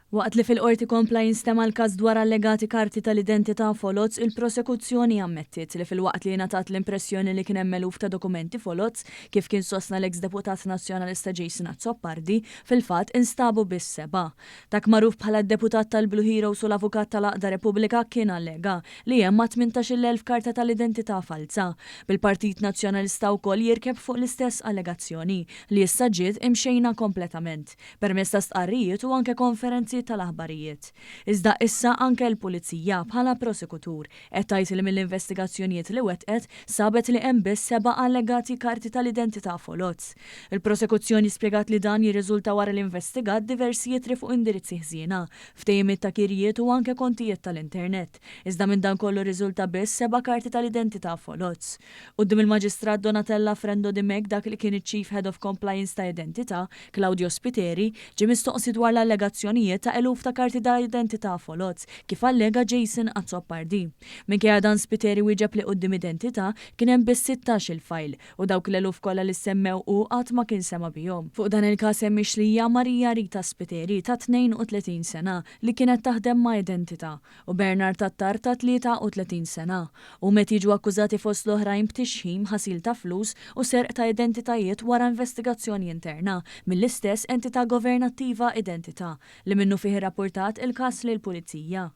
Waqt li fil-Qorti kompla jinstema' l-każ dwar allegati karti tal-identità foloz, il-prosekuzzjoni ammettiet li filwaqt li ingħatat l-impressjoni li kien hemm eluf ta' dokumenti foloz, kif kien sostna l-eks deputat Nazzjonalista Jason Azzopardi, fil-fatt instabu biss sebgħa. Dak magħruf bħala d-deputat tal-Blue Heroes u l-avukat tal-għaqda Repubblika kien allega li hemm ma' 18,000 karta tal-identità falza, bil-Partit Nazzjonalista wkoll jirkeb fuq l-istess allegazzjoni, li issa ġiet imxejna kompletament. permezz ta' stqarrijiet u anke konferenzi tal-aħbarijiet. Iżda issa anke l-Pulizija, bħala prosekutur, qed tgħid li mill-investigazzjonijiet li wettqet sabet li hemm biss seba' allegati karti tal-identità foloz. Il-prosekuzzjoni spjegat li dan jirriżulta wara li investigat diversi ittri fuq indirizzi ħżiena, ftehimiet ta' kirjiet u anke kontijiet tal-internet. Iżda minn dan kollu rriżulta biss seba' karti tal-identità foloz. Quddiem il-Maġistrat Donatella Frendo Dimech dak li kien iċ-Chief Head of Compliance ta' Identità, Claudio Spiteri, ġie mistoqsi dwar l-allegazzjonijiet ta' eluf ta' karti ta' identità foloz, kif allega Jason Azzopardi. Minkejja dan Spiteri wieġeb li quddiem Identità kien hemm biss 16-il fajl u dawk l-eluf kollha li ssemmew hu qatt ma kien sema' bihom. Fuq dan il-każ hemm mixlija Maria Rita Spiteri ta' 32 sena li kienet taħdem ma' Identità u Bernard Attard ta' 33 sena. Huma qed jiġu akkużati fost l-oħrajn b'tixħim, ħasil ta' flus u serq ta' identitajiet wara investigazzjoni interna mill-istess entità governattiva Identità li minnufih irrappurtat il-każ lill-Pulizija.